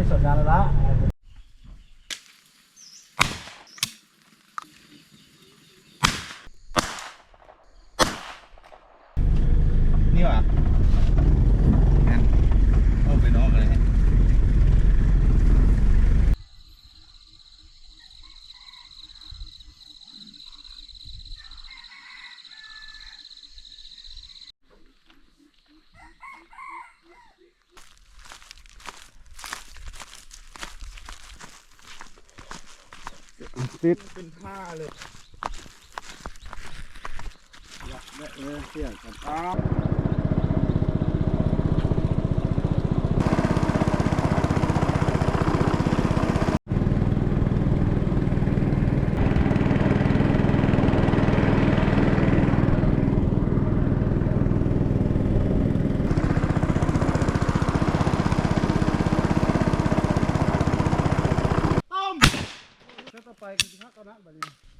ສອນງານແລ້ວລະ. ນີ້ຫວາ? ແມ່ນ. ເອົາໄປນອກເລີຍ. ຕິດ ເປັນທ່າເລີຍ. ເສຍສະຕາ. ເທື່ອຕໍ່ໄປກໍຊິຄັກເທົ່ານັ້ນບັດນີ້.